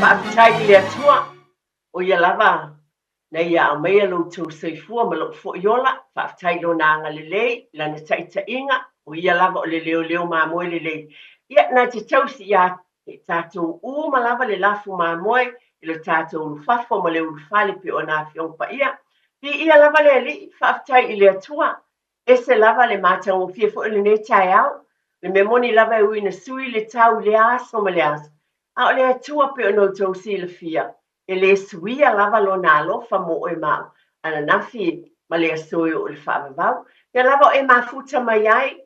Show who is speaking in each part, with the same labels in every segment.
Speaker 1: Faafetai i le Atua, o ia lava na ia aumaia lo outou soifua ma lou foi ola. Faafetai i Lona agalelei, Lana taitaiga, o Ia lava o le leoleo mamoe lelei. Ia, na te tausi ia tatou uma lava le lafu mamoe i lo tatou ulufafo ma le ulufale pei ona Afioga Paia. Viia lava le Alii, faafetai i le Atua. Ese lava le matagofie foi o lenei taeao. Le mea moni lava e ui ina sui le tau i lea aso ma lea aso, a o le Atua pei ona outou silafia, e le suia lava Lona alofa mo oe ma au ananafi ma le aso e oo i le faavavau. Pea lava o e mafuta mai ai,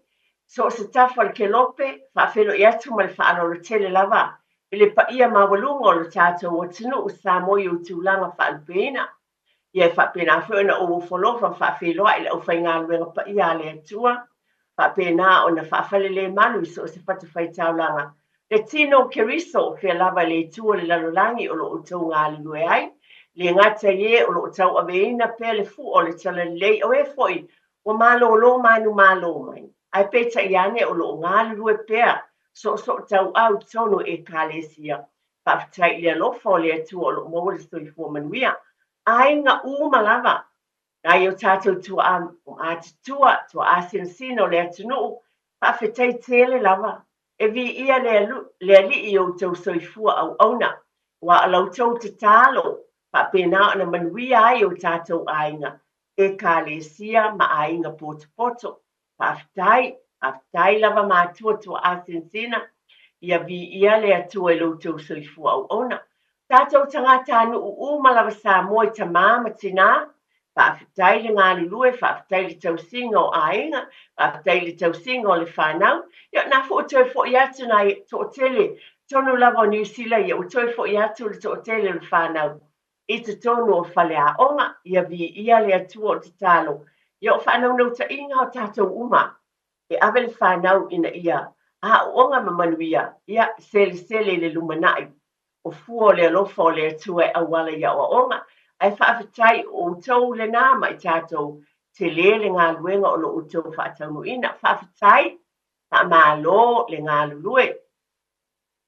Speaker 1: so o se tafa o le kelope, faafeiloai atu ma le faaaloalo tele lava i le paia maualuga o lo tatou atunuu Samoa i ou tulaga faalupeina. Ia e faapena foi ona ou ofo alofa ma faafeiloai i le aufaigaluega paia a le Atua, faapena ona faafalelemalu i so o se fatafaitaulaga le tino o Keriso o fea lava i le itu o le lalolagi o lo o outou galulue ai, le gata i e o lo o tauaveina pea le fua o le talalelei o e foi ua malolo manumalo mai, ae peitai ane o lo o galulue pea soosootauau i totonu o Ekalesia. Faafetai i le alofa o le Atua o lo o maua le soifua manuia. Aiga uma lava, nai o tatou tuaa matutua, tuaa sinasina o le atunuu, faafetai tele lava. E viia le Alii i outou soifua auauna, aua o la outou tatalo faapena ona manuia ai o tatou aiga, Ekalesia ma aiga potopoto. Faafetai, faafetai lava matua tuaa sinasina, ia viia le Atua i lo outou soifua auauna. Tatou tagatanuu uma lava Samoa i tamā ma tinā, faafetai le galulue, faafetai i le tausiga o aiga, faafetai i le tausiga o le fanau. Ia, na foi toe foi atu nai toatele tonu lava o Niu Sila, ia ua toe foi atu le toatele o le fanau i totonu o faleaoga. Ia viia le Atua o tatalo. Ia o faanaunautaiga o tatou uma e ave le fanau ina ia aooga ma manuia, ia selesele i le lumanai o fua o le alofa o le Atua e auala i aoaoga, ae faafetai o outou lenā ma i tatou, tele le galuega o lo outou faataunuuina. Faafetai, faamalo le galulue.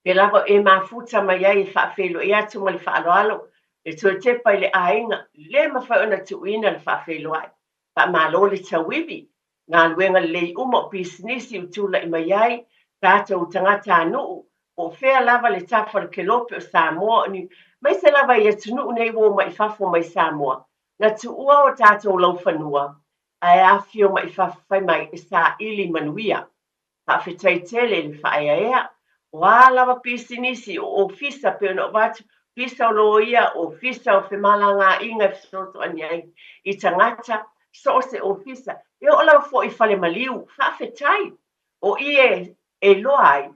Speaker 1: Pe lava o e mafuta mai ai e faafeiloai atu ma le faaaloalo, le toe tepa i le aiga, le mafai ona tuuina le faafeiloai. Faamalo le tauivi, galuega lelei uma o pisinisi ua tulai mai ai tatou tagatanuu, po o fea lava le tafa o le kelope o Samoa, o ni aemaise lava i atunuu nei ua omai i fafo mai Samoa, na tuua o tatou laufanua ae afifio mai i fafo fai mai e saili manuia. Faafetai tele i le faaeaea. O a lava pisinisi, o ofisa pei ona avatu, ofisa o loia, ofisa o femalagaaiga e fesoasoani ai i tagata, so o se ofisa, e oo lava foi i fale maliu. Faafetai! O i e iloa ai,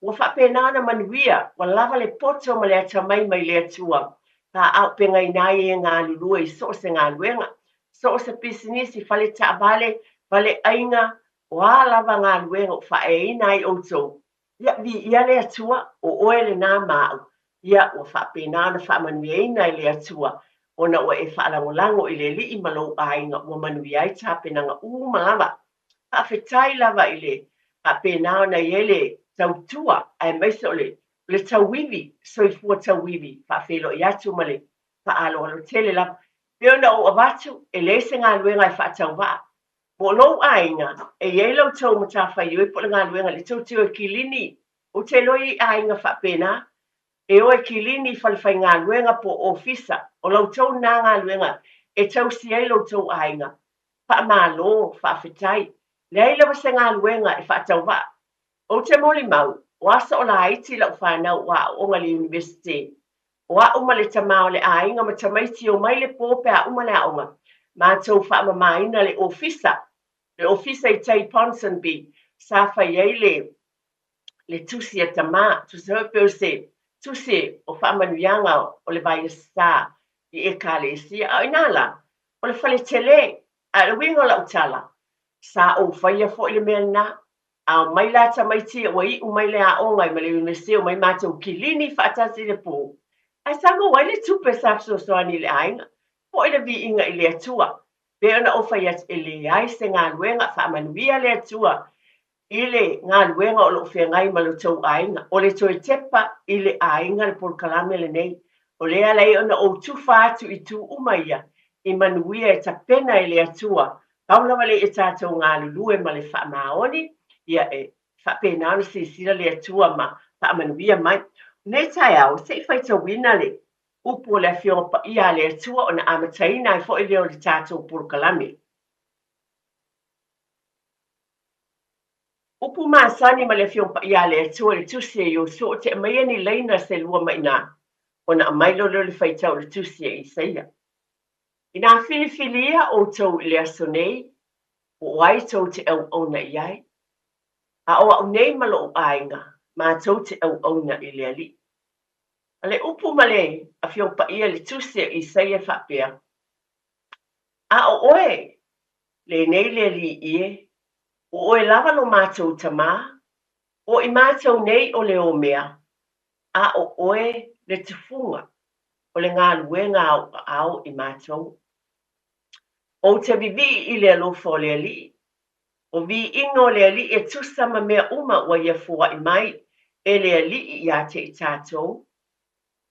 Speaker 1: ua faapena ona manuia, ua lava le poto ma le atamai mai le Atua, paaupegaina ai e galulue i so o se galuega, so o se pisinisi, fale taavale, fale aiga, o a lava galuega o faaeaina ai outou, ia viia le Atua, o oe lenā ma au, ia ua faapena ona faamanuiaina e le Atua, ona ua e faalagolago i le Alii ma lou aiga ua manuia ai tapenaga uma lava. Faafetai lava i le faapena ona i ai le tautua aemaise o le le tauivi, soifua tauivi, faafeiloai atu ma le faaaloalo tele lava. Pei ona ou avatu, e leai se galuega e faatauvaa. Po o lou aiga, e i ai la outou matafaioi po o le galuega i le tou te o e kilini. Ou te iloa e i ai aiga faapena, e o e kilini i falefaigaluega po o ofisa. O la outou lena galuega e tausi ai lo outou aiga. Faamalo, faafetai. Leai lava se galuega e faatauvaa. Ou te molimau, o aso o laiti lau fanau o aooga i le Iunivesite. O au ma le tama o le aiga ma tamaiti e omai le po pe a uma le aoga, matou faamamaina le ofisa, le ofisa i tai Ponsonby, sa fai ai le, le tusi a tama, tusa foi pe o se tusi o faamanuiaga o le Vaeasā i Ekalesia. A o inā la, o le fale tele, a o le uiga o lau tala, sa ou faia foi le mea lenā. A omai la tamaiti ua iu mai le aoga i ma le Iunivesite omai matou kilini faatasi i le po. Ae sa maua ai le tupe sa fesoasoani i le aiga. Foi le viiga i le Atua. Pei ona ou fai atu e leai se galuega, faamanuia le Atua i le galuega o lo o feagai ma lo outou aiga. O le toe tepa i le aiga le polokalame lenei. O lea e ala ai ona ou tufa atu i itu uma ia i manuia e tapena e le Atua. Pau lava lea ia tatou galulue ma le faamaoni, ia e faapena ona silasila le Atua ma faamanuia mai. O lenei taeao, se i faitauina le upu o le Afioga Paia a le Atua ona amataina ai foi lea o le tatou polokalame. Upu masani ma le Afioga Paia a le Atua i le Tusi a Iosua ou te aumaia ni laina se lua mai i ina, ona aumai loa lea o le faitau i le Tusi a Isaia. Inā filifilia ʻoutou i le aso nei, po o ai tou te auauna i ai? A ʻo aʻu nei ma loʻu ʻaiga, matou te auauna i le Alii. A le upu ma le Afioga Paia i le Tusi a Isaia e faapea, A ʻo ʻoe, lenei le Alii e, ʻo ʻoe lava lo matou Tamā, ʻo i matou nei ʻo le omea, a ʻo ʻoe le tufuga o le galuega a ou aao i matou. Ou te vivii i le alofa o le Alii, o viiga o le Alii e tusa ma mea uma ua ia foai mai e le Alii iā te i tatou,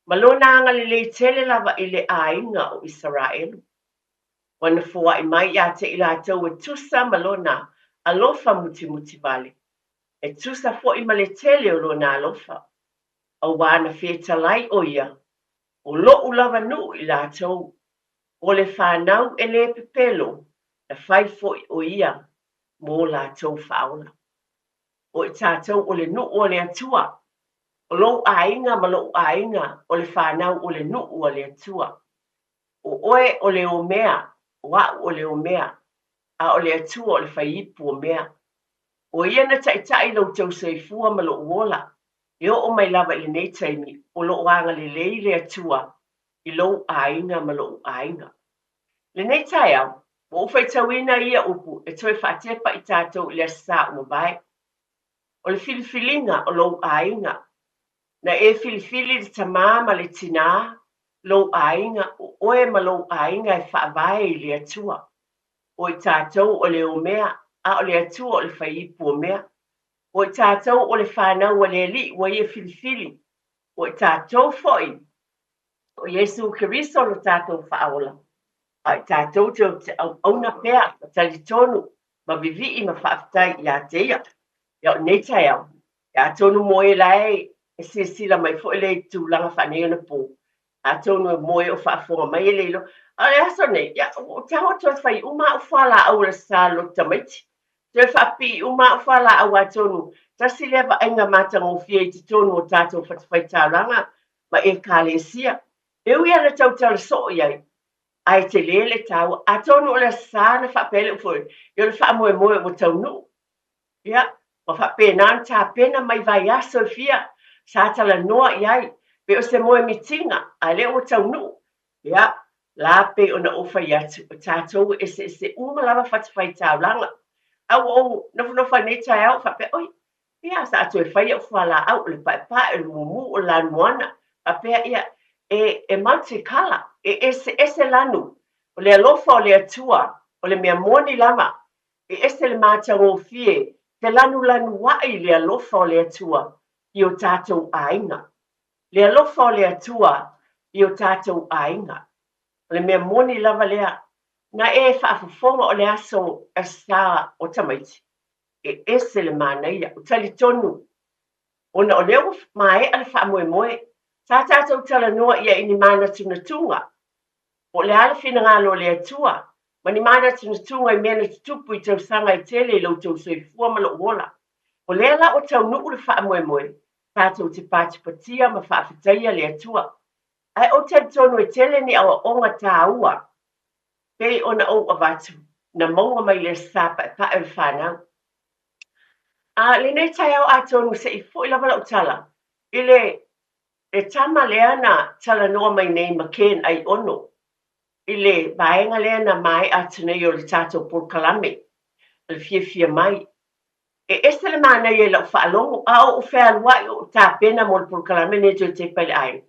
Speaker 1: ma lona agalelei tele lava i le aiga o Isaraelu. Ua na foai mai iā te i latou e tusa ma lona alofa mutimuti wale, e tusa foʻi ma le tele o lona alofa, auā na fetalai ʻo ia, ʻo loʻu lava nuʻu i latou, ʻo le fanau e lē pepelo, na fai foʻi ʻo ia mo latou faaola. ʻO i tatou ʻo le nuʻu o le Atua, ʻo lou aiga ma loʻu aiga ʻo le fanau ʻo le nuʻu a le Atua. ʻO ʻoe ʻo le omea, ʻo aʻu ʻo le omea, a ʻo le Atua ʻo le faiipu o mea. ʻO ia na taʻitaʻi i lo outou soifua ma loʻu ola, e oʻo mai lava i lenei taimi, o loʻo agalelei le Atua i lou aiga ma loʻu aiga. Lenei taeao, ua ou faitauina ia upu e toe faatepa i tatou i le Aso Sa ua mavae. O le filifiliga o lou aiga. Na e filifili le tamā ma le tinā, lou aiga, o ʻoe ma lou aiga e faavae i le Atua. O i tatou o le omea, a o le Atua o le faiipu o mea. O i tatou o le fanau a le Alii ua ia filifili. O i tatou foʻi o Iesū Keriso lo tatou faaola, a i tatou te o te auauna pea ma talitonu ma vivii ma faafetai iā te ia. Ia o lenei taeao, ia atonu mo e la e e silasila mai foi le i tulaga faaneionapo, atonu e moe o faafofoga mai e le iloa. A o le aso nei, ia, ua ou tago toe fai uma a'u fualaau o le sa loto tamaiti. Toe faapipii uma a'u fualaau atonu tasi lea vaaiga matagofie i totonu o tatou fatafaitaulaga ma Ekalesia. E ui lava ina tautala soo i ai, ae tele le taua. Atonu o le Aso Sa na faapea ai le upu foi, ia o le faamoemoe ua taunuu. Ia, ua faapena ona tapena mai vaiaso e fia sa talanoa i ai, pei o se moemitiga, a lea ua taunuu. Ia, la pei ona ou fai atu, o tatou e eseese uma lava fatafaitaulaga. A ua ou nofonofo ai nei taeao faapea, oi, ia, sa toe fai au fualaau, o le paepae, o le mumu, o le lanumoana, faapea, ia, e, e multicolor, e eseese lanu. O le alofa o le Atua, o le mea moni lava, E ese le matagofie felanulanuaʻi le alofa o le Atua i o tatou aiga. Le alofa o le Atua i o tatou aiga. O le mea moni lava lea, na e faafofoga o le aso sa o tamaiti, e ese le manaia. Ou talitonu, ona o lea ua maea le faamoemoe, sa tatou talanoa ia i ni manatunatuga Po o le a le finagalo o le Atua, ma ni manatunatuga i mea na tutupu i tausaga e tele i lo outou soifua ma lou ola. O lea la ua taunuu le faamoemoe, tatou te patipatia ma faafetaia le Atua. Ae ou talitonu e tele ni aoaoga taua pei ona ou avatu, na maua mai le Aso Sa paepae o le fanau. A lenei taeao atonu se i foi lava lau tala i le Le tama lea na talanoa mai nei ma Ken Aiono i le vaega lea na maea atu nei o le tatou polokalame o le fiafia mai. E ese le manaia i lau faalogo a o ou fealuai o ou tapena mo le polokalame lenei toe tepa i le aiga.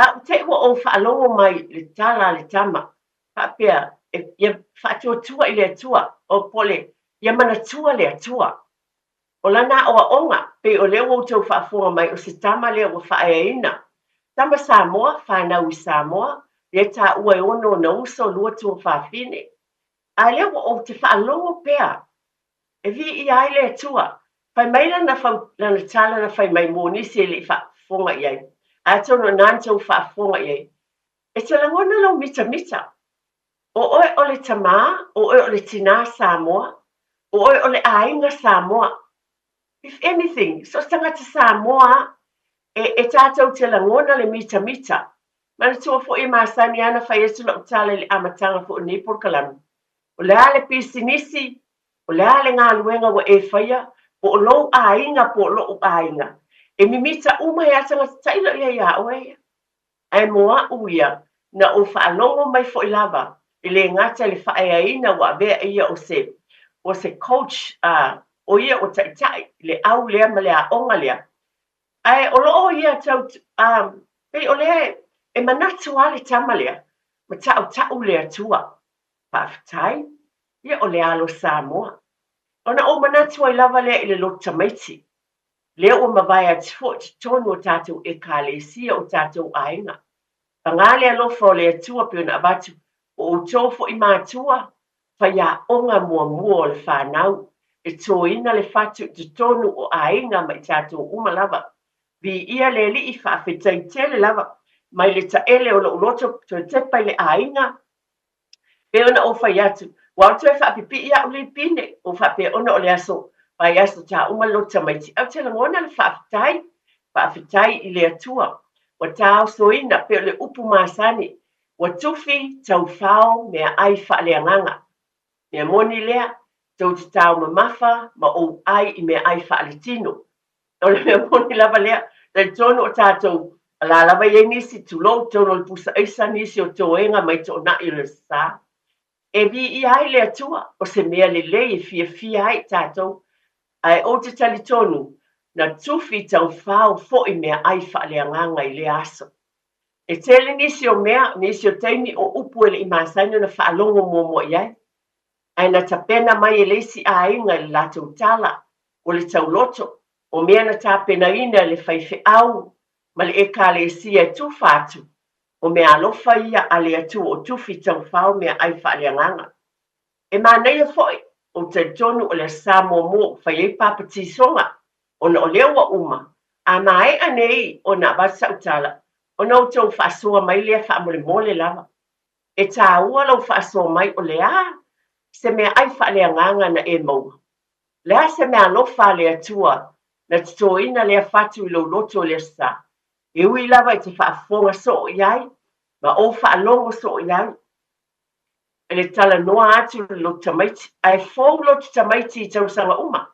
Speaker 1: A ou te i ua ou faalogo mai i le tala a le tama faapea e, ia faatuatua i le Atua, o po o le, ia manatua le Atua. O lana aoaoga, pei o lea ua outou faafofoga mai o se tama lea ua faaeaina. Tama Samoa, fanau i Samoa, lea e taua e ono ona uso, lua tuafafine. A lea ua ou te faalogo pea e viia ai le Atua. Fai mai lana, lana tala na fai mai mo nisi e le i faafofoga i ai. Atonu o na na tou faafofoga i ai. E te lagona lou mitamita. O oe o le tamā, o oe o le tinā Samoa, o oe o le aiga Samoa. If anything, so se tagata Samoa a, e, e tātou te lagona le mitamita. Manatua foi e masani lava ona fai atu lau tala i le amataga foi o lenei polokalame. O le a le pisinisi, o le a le galuega ua e faia, po o lou aiga po o lo'u aiga, e mimita uma ai lava tagata tailo i ai ia oe ia. Ae mo a'u ia, na ou faalogo mai foi lava, e le gata i le faaeaina ua avea ia o se, o se coach, a, o ia ua taitai i le au lea ma le aoga lea. Ae o lo o ia tau, a, pei o lea e manatu lava le tama lea, ma taʻutaʻu le Atua. Faafetai, ia o le alo Samoa. Ona ou manatu ai lava lea i le loto tamaiti. Lea ua mavae atu foi i totonu o tatou Ekalesia, o tatou aiga. Paga le alofa o le Atua pei ona avatu, o outou foi matua, faiaoga muamua o le fanau, e toina le fatu i totonu o aiga ma i tatou uma lava. Viia le Alii, faafetai tele lava mai le taele o lou loto toe tepa i le aiga, Pei ona ou fai atu, ua ou toe faapipii a'u lipine, ua ou faapea ona o le aso vaiaso ta uma le loto tamaiti, ae ou te lagona le faafetai, faafetai i le Atua. Ua taosoina, pei o le upu masani, ua tufi taufao meaai faaleagaga. Mea moni lea, tou te taumamafa ma ou ai i meaai faaletino. O le mea moni lava lea, talitonu o tatou, o la lava e i ai nisi, tulou, totonu o le pusa aisa, nisi o toega mai toonai o le Aso Sa. E viia ai le Atua, o se mea lelei e fiafia ai i tatou. Ae ou te talitonu, na tufi taufao foi meaai faaleagaga i lea aso. E tele nisi o mea, nisi o taimi o upu e le i masani ona faalogo muamua i ai. Ae na tapena mai e le isi aiga i le latou tala, o le tauloto, o mea na tapenaina e le faifeau ma le Ekalesia e tufa atu, o meaalofa ia a le Atua o tufi taufao meaai faaleagaga. E manaia foi, ou talitonu o le Aso Sa muamua ua fai ai papatisoga, ona o lea ua uma, a maea nei ona avatu sau tala, ona outou faasoa mai lea faamolemole lava. E tāua lou faasoa mai o le a se meaai faaleagaga na e maua? Le a se meaalofa a le Atua na totoina lea fatu i lou loto i le Aso Sa? E ui lava i te faafofoga soo i ai ma ou faalogo soo i ai i le talanoa atu i le loto tamaiti, ae fou loto tamaiti i tausaga uma.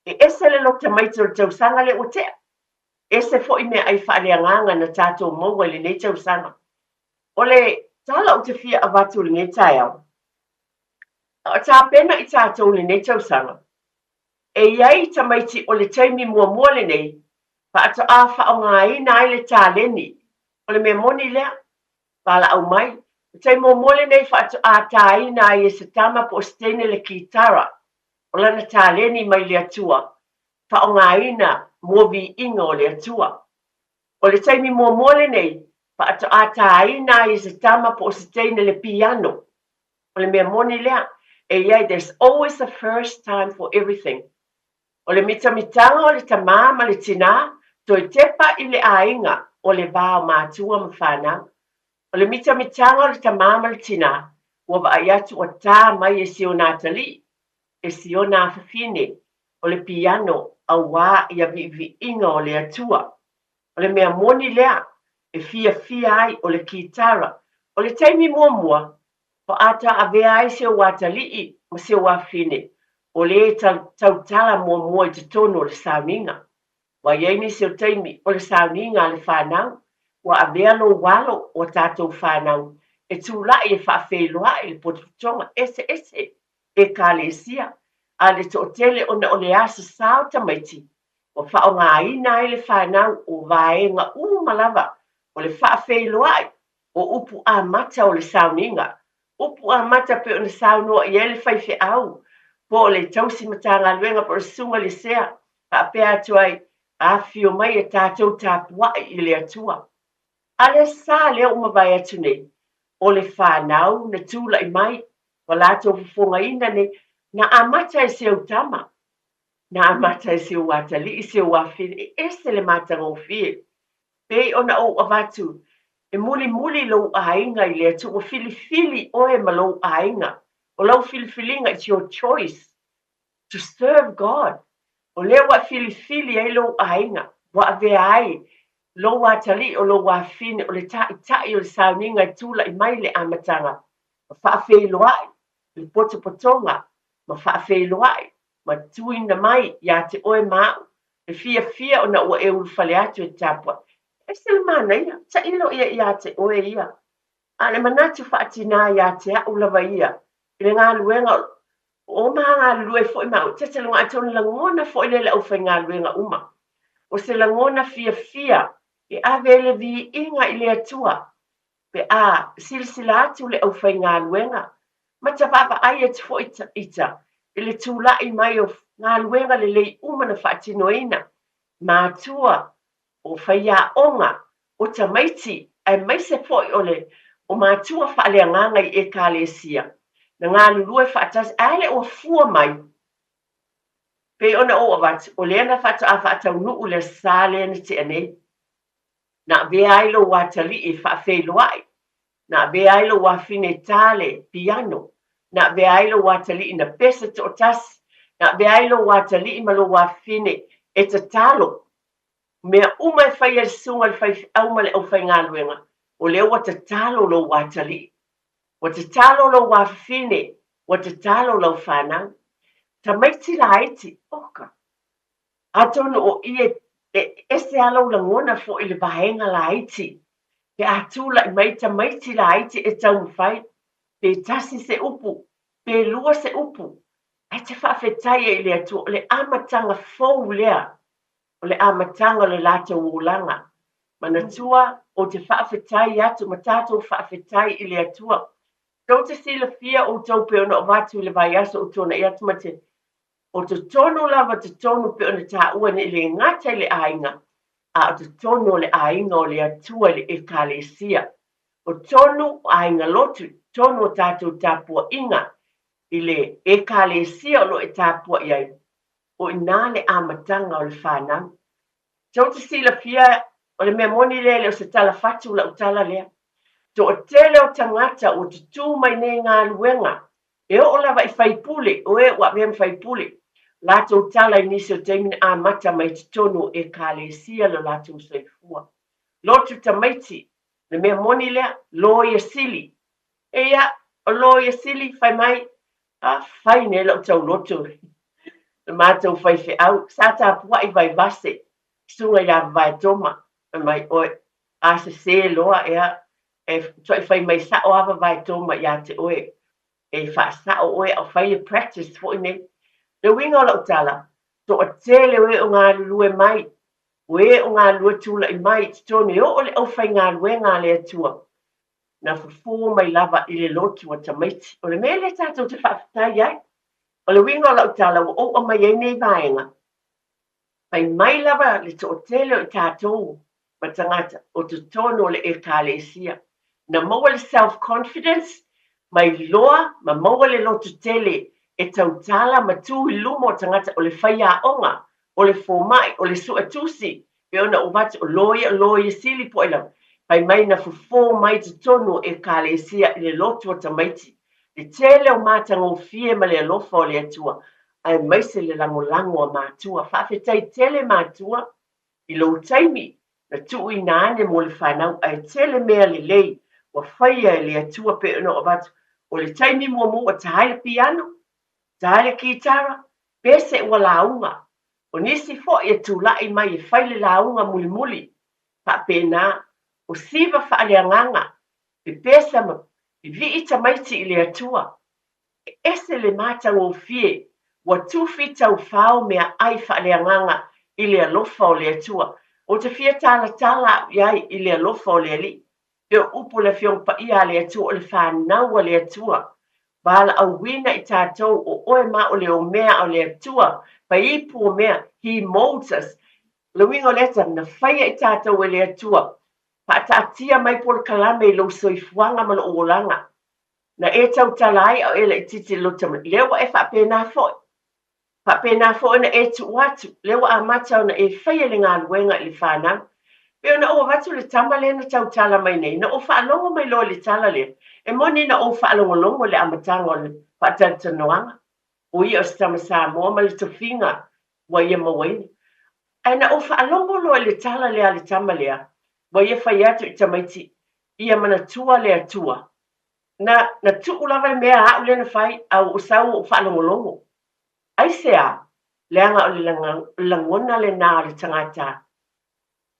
Speaker 1: E ese le loto tamaiti o le tausaga lea ua tea. Ese foi meaai faaleagaga na tatou maua i lenei tausaga. O le tala ou te fia avatu i lenei taeao, a o tapena i tatou i lenei tausaga, e i ai tamaiti o le taimi muamua lenei faatoa faaaogaina ai le taleni. O le mea moni lea, valaau mai, o le taimi muamua lenei faatoa taina ai e se tama po o se teine le kitara, o lana taleni mai le Atua, faaaogaina mo viiga o le Atua. O le taimi muamua lenei, faatoa tāina ai e se tama po o se teine le piano. O le mea moni lea, e i ai, there's always a first time for everything. O le mitamitaga o le tamā ma le tinā, toe tepa i le aiga o le va o matua ma fanau. O le mitamitaga o le tamā ma le tinā, ua vaai atu ua tā mai e si ona atalii, e si ona afafine, o le piano auā ia viiviiga o le Atua. O le mea moni lea e fiafia ai o le kitara. O le taimi muamua, faatoa avea ai si ou atalii ma si ou afafine o le e tautala muamua i totonu o le sauniga. Ua i ai nisi o taimi o le sauniga a le fanau, ua avea lou alo o a tatou fanau e tulai e faafeiloai le potopotoga eseese Ekalesia, a le toatele ona o le aso sa o tamaiti, ua faaaogaina ai le fanau o vaega uma lava o le faafeiloai o upu amata o le sauniga, upu amata pei ona saunoa i ai le faifeau, po o le tausi Matagaluega, po o le susuga i le sea. Faapea atu ai, Afifio mai e tatou tapuai i le Atua. A le sa lea ua mavae atu nei, o le fanau na tulai mai, ua latou fofogaina nei, na amata e si ou tama, na amata e si ou atalii, si ou afafine, e ese le matagofie. Pei ona ou avatu, e mulimuli lou aiga i le Atua, ua filifili oe ma lou aiga, o lau filifiliga, it's your choice to serve God. O lea ua e filifili ai lou aiga, ua avea ai lou atalii o lou afafine o le taitai o le sauniga e tulai mai i le amataga, ma faafeiloai le potopotoga, ma faafeiloai ma tuuina mai ia te oe ma au le fiafia ona ua e ulufale atu e tapuai. E ese le manaia, tailo ia ia te oe ia. A o le manatu faatina ia te au lava ia i le galuega o ma galulue foi ma au, tete atonu lagona foi lea i le aufaigaluega uma. O se lagona fiafia e ave ai le viiga i le Atua pe a silasila atu le aufaigaluega ma ta vaavaai atu foi ita i le tulai mai o galuega lelei uma na faatinoina, matua, o faiaoga, o tamaiti, aemaise foi o le o matua faaleagaga i Ekalesia na galulue faatasi, ae le ua fua mai. Pei ona ou avatu, o lea na faatoa faataunuu le Aso Sa lea na tea nei. Na avea ai lou atalii e faafeiloai, na avea ai lou afine e ta le piano, na avea ai lou atalii na pese toatasi, na avea ai lou atalii ma lou afine e tatalo. O mea uma e fai e le susuga i le faifeau ma le aufaigaluega, o lea ua tatalo lou atalii, ua tatalo lou afafine, ua tatalo lau fanau. Tamaiti laiti, oka! Atonu o i e ese lava lou lagona foi i le vaega laiti, pe a tulai mai tamaiti laiti e taumafai, pe tasi se upu, pe lua se upu, ae te faafetai ai i le Atua, o le amataga fou lea, o le amataga o le latou olaga. Manatua, ou te faafetai atu ma tatou faafetai i le Atua. Tou te silafia outou pei ona avatu i le vaiaso ua tuanai atu ma te O totonu lava totonu pei ona taua nei le gata i le aiga, a o totonu o le aiga o le Atua i le Ekalesia. O tonu o aiga lotu, tonu o tatou tapuaiga i le Ekalesia o lo o e tapuai ai, o i ina le amataga o le fanau. Tou te silafia, o le mea moni lea e le o se tala fatu lau tala lea. Toatele o tagata ua tutū mai nei galuega E oo lava i faipule, o e ua avea ma faipule, latou tala i nisi o taimi na amata mai totonu o Ekalesia lo latou soifua. Lotu tamaiti, le mea moni lea, loia sili. Eia, o loia sili, fai mai, a fai nei lau tauloto le matou faifeau, sa tapuai Vaivase, susuga ia Vavaetoma, fai mai, oe, a sese loa ea, e tuai fai mai sao a Vavaetoma ia te oe, e faasao oe a o fai le practice foi nei. Le uiga o lau tala, toatele o e o galulue mai, o e o galulue tulai mai i totonu e oo le aufaigaluega a le Atua, na fofo mai lava i le lotu a tamaiti. O le mea lea tatou te faafetai ai. O le uiga o lau tala ua ou aumai ai nei vaega, Fai mai lava le toatele o i tatou ma tagata o totonu o le Ekalesia, na maua le self confidence ma iloa ma maua le lototele e tautala ma tu i luma o tagata o le faiaoga, o le fomai, o le suetusi, pei ona ou avatu o loia, o loia sili po o ai lava. Fai mai na fofo mai totonu o Ekalesia i le lotu o tamaiti le tele o matagofie ma le alofa o le Atua, aemaise le lagolago a matua. Faafetai tele matua i lou taimi na tuuina ane mo le fanau, ae tele mea lelei ua faia e le Atua pei ona ou avatu. O le taimi muamua ua ta ai le piano, ta ai le kitara, pese ua lauga. O nisi foi e tulai mai e fai le lauga mulimuli. Faapena, o siva faaleagaga, pepesa ma vivii tamaiti i le Atua. E ese le matagofie, ua tufi taufao meaai faaleagaga i le alofa o le Atua. Ou te fia talatala au i ai i le alofa o le Alii. Pei o upu o le Afioga Paia a le Atua, o le fanau a le Atua. Valaauina i tatou, o oe ma o le omea o le Atua. Faiipu o mea, He molds us. O le uiga o lea tala, na faia i tatou e le Atua, faataatia mai polokalame i lou soifuaga ma lou olaga. Na e tautala ai a o e laitiiti i le loto mai, lea ua e faapena foi. Faapena foi ona e tuu atu, lea ua amata ona e faia le galuega i le fanau. Pei ona ou avatu le tama lea na tautala mai nei, na ou faalogo mai loa i le tala lea, e moni na ou faalogologo i le amataga o le faatalatalanoaga, o ia o se tama Samoa ma le tofiga ua ia mauaina. Ae na ou faalogo loa i le tala lea a le tama lea, ua ia fai atu i tamaiti, ia manatua le Atua. Na, na tuu lava le mea a au lea na fai, a ua ou sau ua ou faalogologo. Aisea? Leaga o le lagona lena o le tagata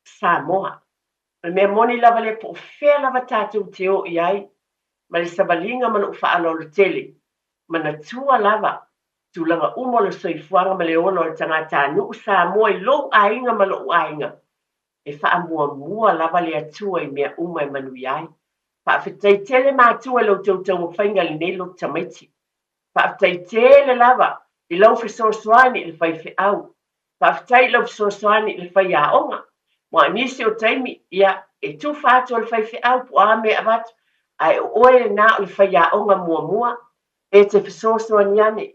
Speaker 1: Samoa. O le mea moni lava lea po o fea lava tatou te o i ai ma le savaliga ma lou faaaloalo tele, manatua lava tulaga uma o le soifuaga ma le ola o le tagatanuu Samoa i lou aiga ma lou aiga. E faamuamua lava le Atua i mea uma e manuia ai. Faafetai tele matua i la outou taumafaiga i lenei loto tamaiti. Faafetai tele lava i lau fesoasoani i le faifeau. Faafetai i lau fesoasoani i le faiaoga. Aua o nisi o taimi, ia, e tufa atu e le faifeau po o a mea e avatu, ae o oe lena o le faiaoga muamua e te fesoasoani ane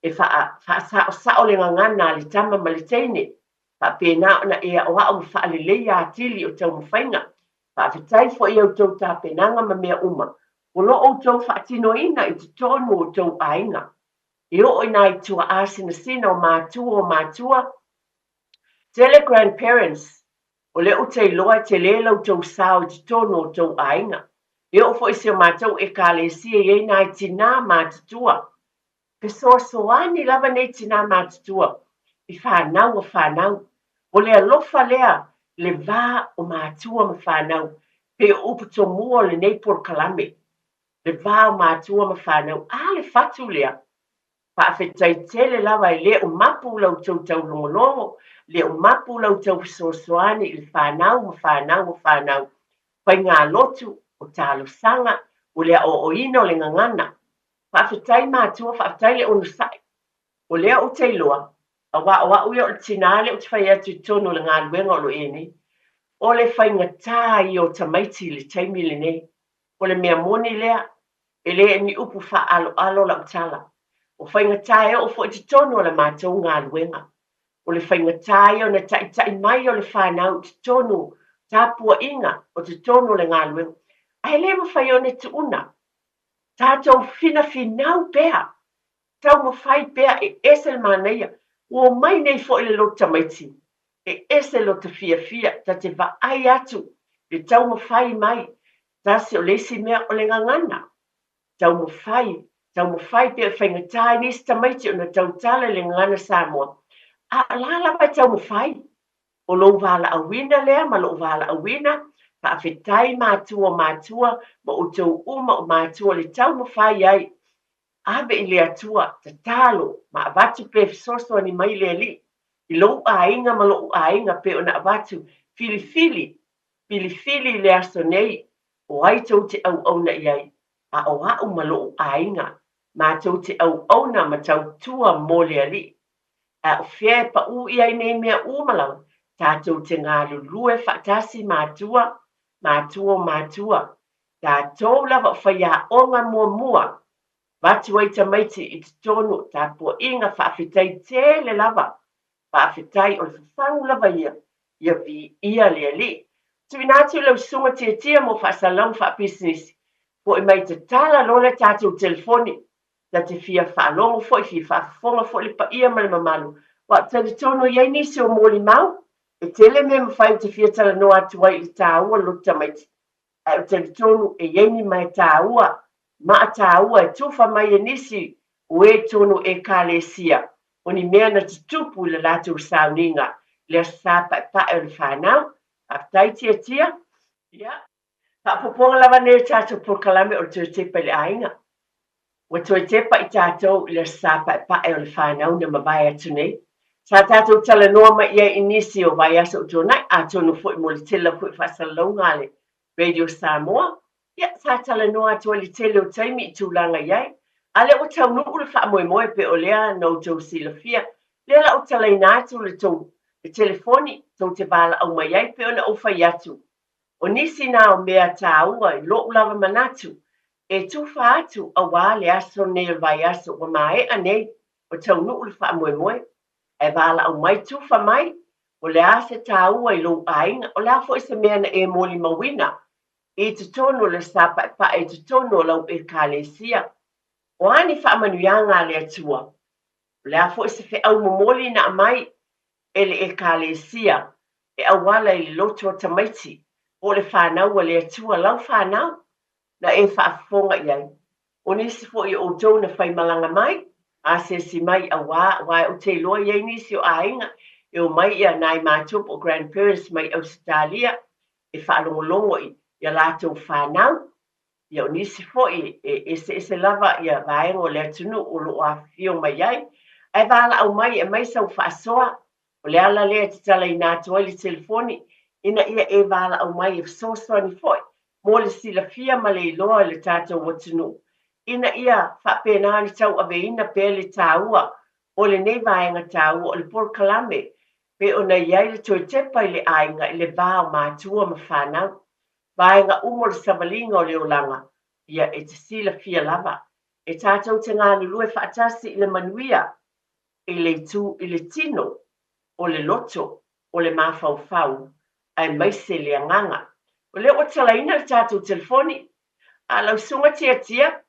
Speaker 1: e faasaosao le gagana a le tama ma le teine, faapena ona e aoao ma faaleleia atili o taumafaiga. Faafetai foi i a outou tapenaga ma mea uma o lo o outou faatinoina i totonu o outou aiga. E oo i nai tuaa sinasina o matua o matua, tele grandparents, o lea ou te iloa e tele la outou sao i totonu o outou aiga. E oo foi i si o matou Ekalesia e i ai nai tinā matutua. Fesoasoani lava nei tinā matutua i fanau a fanau. O le alofa lea i le va o matua ma fanau, pei o upu tomua o lenei polokalame, le va o matua ma fanau. A le fatu lea? Faafetai tele lava e le o mapu la outou taulogologo, le o mapu la outou fesoasoani i le fanau ma fanau a fanau, faigalotu, o talosaga, o le aoaoina o le gagana. Faafetai matua, faafetai le onosai. O lea ou te iloa, aua o au ia o le tinā lea ou te fai atu i totonu o le galuega o lo o i ai nei, o le faigata ia o tamaiti i le taimi lenei. O le mea moni lea, e le o ni upu faaaloalo lau tala. O faigata e oo foi i totonu o la matou galuega. O le faigata ia ona taitai mai o le fanau i totonu tapuaiga o totonu o le galuega, ae le mafai ona tuuna. Tatou finafinau pea, taumafai pea e ese le manaia. Ua omai nei foi le loto tamaiti, e ese lota fiafia, ta te vaai atu le taumafai mai, tasi o le isi mea o le gagana. Taumafai, taumafai pea e faigata ai nisi tamaiti ona tautala i le gagana Samoa, a o la lava e taumafai. O lou valaauina lea ma lou valaauina, faafetai matua o matua ma outou uma o matua le taumafai ai. Ave i le Atua, tatalo ma avatu pe fesoasoani mai le Alii i lou aiga ma lou aiga pe ona avatu filifili, filifili i le aso nei o ai tou te auauna i ai, a o au ma lou aiga matou te auauna ma tautua mo le Alii. A o fea e paʻū ʻia ai nei mea uma lava, tatou te galulue faatasi matua, matua o matua, tatou lava o faiaoga muamua, avatu ai tamaiti i totonu o tapuaiga faafetai tele lava, faafetai o le fafagu lava ia, ia viia le Alii. Tuuina atu i lau susuga Tiatia mo faasalalauga faapisinisi, foi mai tatala loa le tatou telefoni Ta te fia faalogo foi, fia faafofoga foi le paia ma le mamalu, aua ou te talitonu e i ai nisi o molimau, e tele mea e mafai ou te fia talanoa atu ai i le taua o le loto tamaiti, ae ou te talitonu e i ai ni mae taua, maa taua e tufa mai e nisi o e i totonu o Ekalesia, o ni mea na tutupu i le latou sauniga i le Aso Sa Paepae o le Fanau. Faafetai Tiatia. Ia, Faaopoopoga lava nei o tatou polokalame o le toe tepa i le aiga. Ua toe tepa i tatou i le Aso Sa Paepae o le Fanau na mavae atu nei. Sa tatou talanoa mai i ai i nisi o vaiaso ua tuanai, atonu foi mo le tele lava foi o faasalalauga a le Radio Samoa, ia, sa talanoa atu ai le tele o taimi i tulaga i ai. A lea ua taunuu le faamoemoe pei o lea na outou silafia. Lea la ou talaina atu le tou le telefoni tou te valaau mai ai pei ona ou fai atu. O nisi na o mea taua i lou lava manatu e tufa atu auā le aso lenei o le vaiaso ua maea nei ua taunuu le faamoemoe. Ae valaau mai tufa mai o le a se taua i lou aiga, o le a foi se mea na e molimauina i totonu o le sa paepae i totonu o lau Ekalesia. O a ni faamanuiaga a le Atua? O le a foi se feau momoli na aumai e le Ekalesia e auala i le loto a tamaiti po o le fanau a le Atua, lau fanau na e faafofoga i ai? O nisi foi o outou na faimalaga mai, asiasi mai auā, aua ou te iloa e i ai nisi o aiga e omai ia nai matua po o grandparents mai Ausetalia e faalogologo i a latou fanau. Ia o nisi foi e eseese lava ia vaega o le atunuu o lo o afifio mai ai. Ae valaau mai e aumai sau faasoa. O le ala lea e tatalaina atu ai le telefoni ina ia e valaau mai e fesoasoani foi mo le silafia ma le iloa i le tatou atunuu ina ia faapena ona tauaveina pea le taua o lenei vaega taua o le polokalame pei ona i ai le toe tepa i le aiga i le va o matua ma fanau. Vaega uma o le savaliga o le olaga, ia e te silafia lava e tatou te galulue faatasi i le manuia i le itu i le tino, o le loto, o le mafaufau, aemaise le agaga. O lea ua talaina le tatou telefoni. A lau Susuga Tiatia,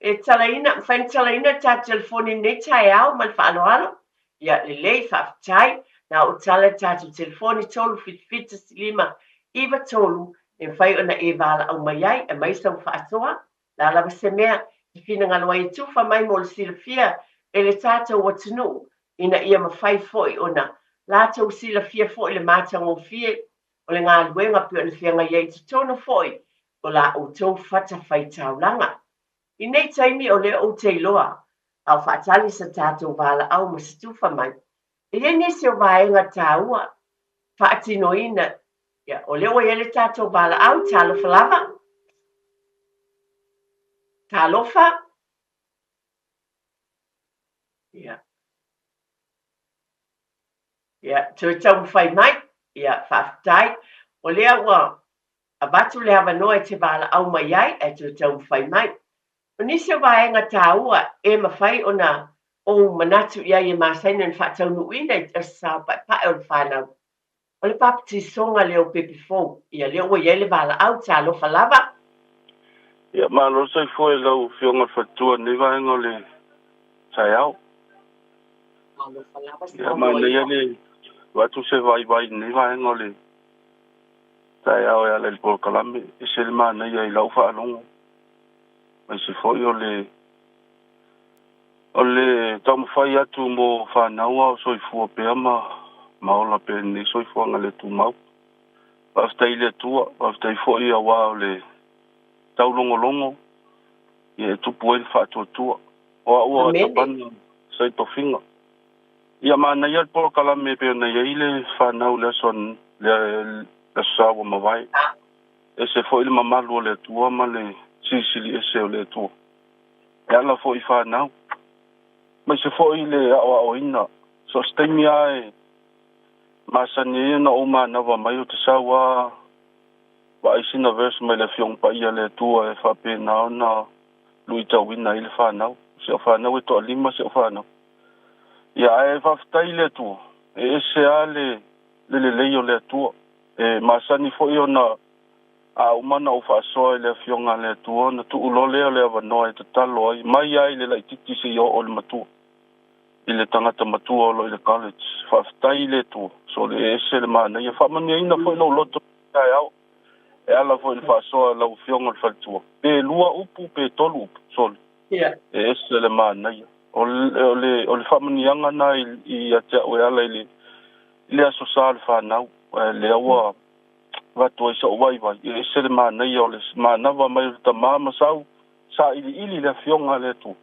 Speaker 1: e talaina, mafai ona talaina le tatou telefoni i lenei taeao ma le faaaloalo. Ia, lelei, faafetai. Na ou tala le tatou telefoni 377 15 93 e mafai ona e valaau mai ai, aumai sau faasoa. O le a lava se mea e finagalo ai e tufa mai mo le silafia e le tatou atunuu ina ia mafai foi ona latou silafia foi le matagofie o le galuega pei ona feagai ai i totonu foi o la outou fatafaitaulaga. I nei taimi o lea ou te iloa a o faatali sa tatou valaau ma se tufa mai, e i ai nisi o vaega taua faatinoina. Ia, o lea ua i ai le tatou valaau, talofa lava. Talofa. Ia. Ia, toe taumafai mai. Ia, faafetai. O lea ua avatu le avanoa e te valaau mai ai, ae toe taumafai mai. O nisi o vaega taua e mafai ona ou manatu i ai e masani ona faataunuuina i se sao paepae o le fanau, o le papatisoga lea o pepe fou. Ia, lea ua i ai le valaau, talofa lava.
Speaker 2: Ia, malo le soifua i lau Afioga i le Faletua i lenei vaega o le taeao.
Speaker 1: Talofa lava,
Speaker 2: Ia,
Speaker 1: saunoa
Speaker 2: manaia
Speaker 1: iho.
Speaker 2: le avatu se vaivai i lenei vaega o le taeao e ala i le polokalame. E ese le manaia i lau faalogo, aemaise foi o le o le taumafai atu mo fanau a o soifua pea ma ma ola pea i lenei soifuaga le tumau. Faafetai i le Atua, faafetai foi aua o le taulogologo ia e tupu ai le faatuatua. O au o
Speaker 1: Amene.
Speaker 2: Atapana sa tofiga. Ia manaia le polokalame pei ona i ai le fanau i le aso le aso Sa ua mavae. Ese foi le mamalu o le Atua ma le silisili ese o le Atua. E ala foi i fanau. Aemaise foi le aoaoina. So o se taimi lava e masani ai ona ou manava mai ou te sau lava vaai sina verse mai le Afioga Paia a le Atua e faapena ona luitauina ai le fanau. Si au fanau e toalima si au fanau. Ia ae faafetai i le Atua, e ese lava le le lelei o le Atua. E masani foi ona a uma ona ou faasoa i le Afioga a le Atua ona tuu loa lea o le avanoa e tatalo ai, mai lava i le laitiiti seia oo i le matua, i le tagata matua o lo o i le college. Faafetai i le Atua, sole e ese le manaia. Faamanuiaina foi lou loto i le taeao e ala foi i le faasoa a lau Afioga i le Faletua. Pe lua upu pe tolu upu, sole, e ese le manaia. O le, o le, o le faamanuiaga lena ia te au e ala i le, i le Aso Sa o le fanau, lea ua avatu ai sou vaivai, e ese le manaia o le manava mai o le tama ma sau sailiili le Afioga a le Atua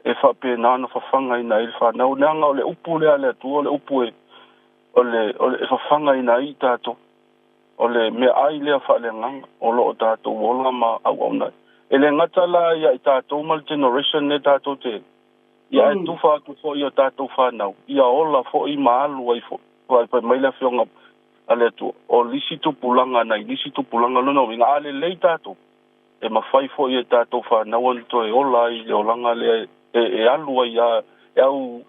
Speaker 2: e faapena ona fafagaina ai le fanau. Leaga o le upu lea a le Atua o le upu e, o le, o le, e fafagaina ai i tatou. O le meaai lea faaleagaga o lo o tatou ola ma auauna ai. E le gata la ia i tatou ma le generation lea tatou te Ia ae tufa atu foi i a tatou fanau, ia ola foi ma alu ai foi. Aua fai mai le Afioga a le Atua, o lisi tupulaga nai lisi tupulaga. O lona uiga, a lelei tatou, e mafai foi e tatou fanau ona toe ola ai i le olaga lea e alu ai lava e au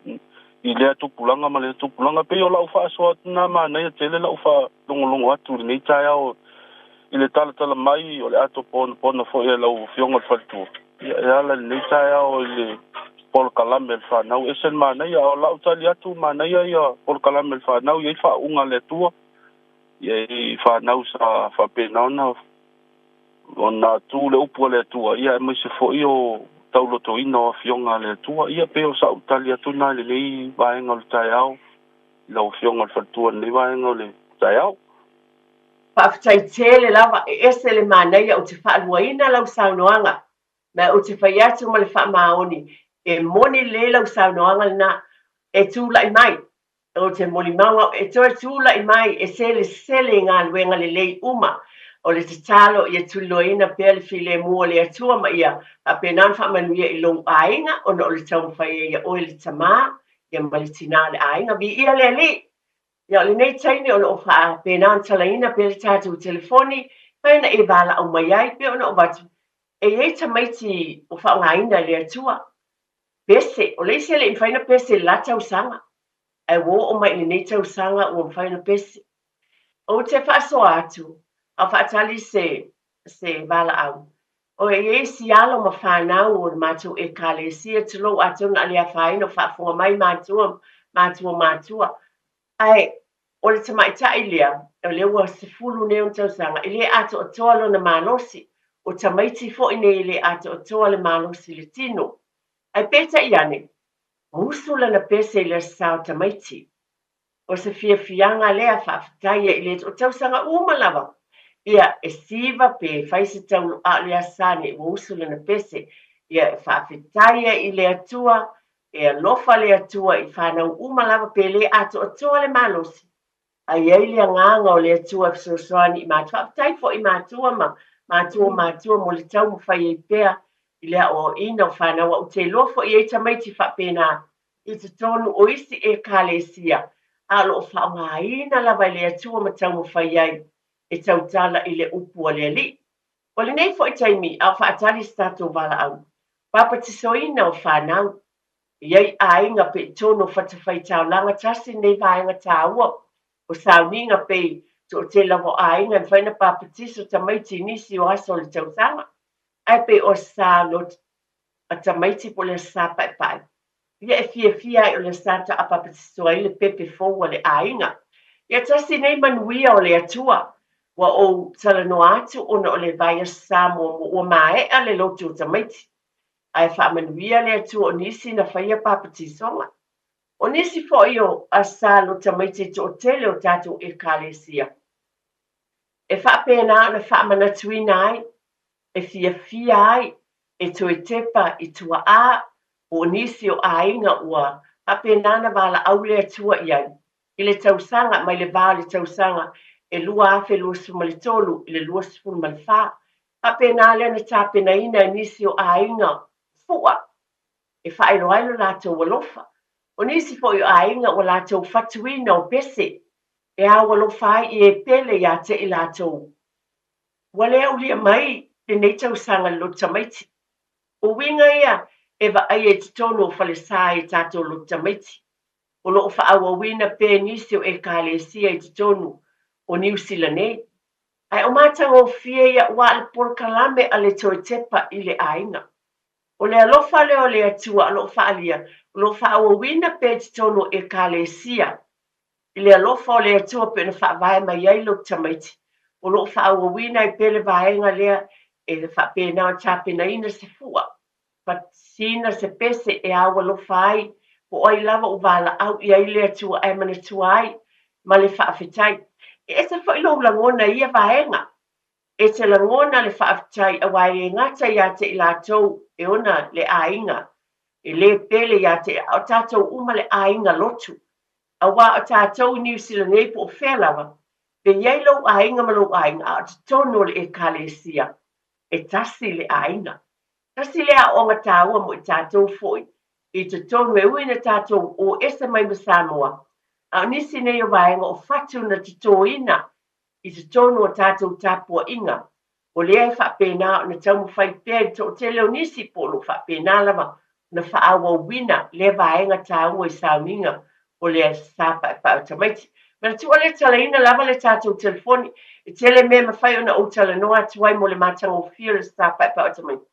Speaker 2: i lea tupulaga ma lea tupulaga. E pei o lau faasoa atu lena, manaia tele lau faalogologo atu i lenei taeao i le talatala mai o le ato ponapona foi a lau Afioga i le Faletua, ia e ala i lenei taeao i le polokalame a le fanau. E ese le manaia, a o lau tali atu, manaia ia polokalame a le fanau, e i ai faauuga a le Atua ia i fanau sa faapena ona tu le upu a le Atua, ia aemaise foi o taulotoina o afioga a le Atua. Ia pei o sau tali atu lena i lenei vaega o le taeao i lau Afioga i le Faletua i lenei vaega o le taeao.
Speaker 1: Faafetai tele lava, e ese le manaia ou te faaluaina lau saunoaga, ma ou te fai atu ma le faamaoni, e moni lelei lau saunoaga lena, e tulai mai, ou te molimau au e toe tulai mai e selesele i galuega lelei uma. O le tatalo ia tuliloaina pea le filemu o le Atua ma ia faapena ona faamanuia i lou aiga ona o le taumafai ai ia oe le tama ia ma le tina o le aiga. Viia le Alii! Ia o lenei taimi o lo o faapena ona talaina pea le tatou telefoni, fai ona e valaau mai ai pei ona ou avatu, e i ai tamaiti ua faaaogaina e le Atua. Pese, o le isi e le i mafai ona pese i le la tausaga, ae ua oo mai i lenei tausaga ua mafai ona pese. Ou te faasoa atu, a o faatali se, se valaau, o e i ai isi alo ma fanau o le matou Ekalesia, tulou, atonu a le afaina o faafofoga mai matua, matua matua, ae o le tamaitai lea, o lea ua 10 nei ona tausaga, e le atoatoa lona malosi, o tamaiti foi nei e le atoatoa le malosi i le tino. Ae peitai ane, usu lana pese i le Aso Sa o tamaiti. O se fiafiaga lea, faafetai ai i le o tausaga uma lava. Ia, e siva pe fai se taulo, a o le Aso Sa nei ua usu lana pese. Ia, e faafetai ai i le Atua, e alofa le Atua i fanau uma lava pe le atoatoa le malosi, a i ai le agaga o le Atua e fesoasoani i matua. Faafetai foi i matua ma matua o matua mo le taumafai ai pea i le aoaoina o fanau. Ou te iloa foi e i ai tamaiti faapena i totonu o isi Ekalesia, a o lo o faaaogaina lava e le Atua ma taumafai ai e tautala i le upu a le Alii. O lenei foi taimi, a o faatali se tatou valaau, papatisoina o fanau, e i ai aiga pe i totonu o fatafaitaulaga tasi lenei vaega taua o sauniga pei toatele lava o aiga e mafai ona papatiso tamaiti i nisi o aso o le tausaga, ae pei o Aso Sa lotu a tamaiti po o le Aso Sa paepae. Ia e fiafia ai o le Aso Sa taapapatiso ai le pepe fou a le aiga. Ia tasi nei manuia o le Atua ua ou talanoa atu ona o le vaiaso Sa muamua ua maea le lotu o tamaiti. Ae faamanuia le Atua o nisi na faia papatisoga. O nisi foi o Aso Sa lotu tamaiti e toatele o tatou Ekalesia e faapena ona faamanatuina ai, e fiafia ai, e toe tepa i tuaa o nisi o aiga ua faapena ona valaau le Atua i ai i le tausaga mai le va o le tausaga e 2023 i le 24. Faapena lea na tapenaina e nisi o aiga fua e faailoa ai lo latou alofa. O nisi foi o aiga ua latou fatuina o pese e ao alofa ai i e pele ia te i latou. Ua le aulia mai lenei tausaga i le lotu tamaiti. O uiga ia e vaaia i totonu o falesa i tatou lotu tamaiti. O lo o faaauauina pea nisi o Ekalesia i totonu o Niu Sila nei. Ae o matagofie ia ua le polokalame a le toe tepa i le aiga. O le alofa lea o le Atua o lo o faaalia, o lo o faaauauina pea i totonu o Ekalesia i le alofa o le Atua pei ona faavae mai ai lou tamaiti, o lo o faaauauina ai pea le vaega lea e faapena ona tapenaina se fua, fatisina se pese e au alofa ai, po o ai lava ua valaau i ai le Atua ae manatua ai ma le faafetai. E ese foi lou lagona i ia vaega. E te lagona le faafetai aua e le gata ia te i latou e ona le aiga, e le pele ia te a o tatou uma le aiga lotu. Aua o tatou i Niu Sila nei po o fea lava, pe i ai lou aiga ma lou aiga, a o totonu o le Ekalesia, e tasi le aiga. Tasi lea aoaoga taua mo i tatou foi i totonu e ui ina tatou o ese mai ma Samoa, a o nisi nei o vaega o fatu na totoina i totonu o tatou tapuaiga, o lea e faapena ona taumafai pea i le toatele o nisi po o lo o faapena lava ona faaauauina lea vaega taua i sauniga o le Aso Sa Paepae o Tamaiti. Manatua le talaina lava le tatou telefoni, e tele mea e mafai ona ou talanoa atu ai mo le matagofie o le Aso Sa Paepae o Tamaiti.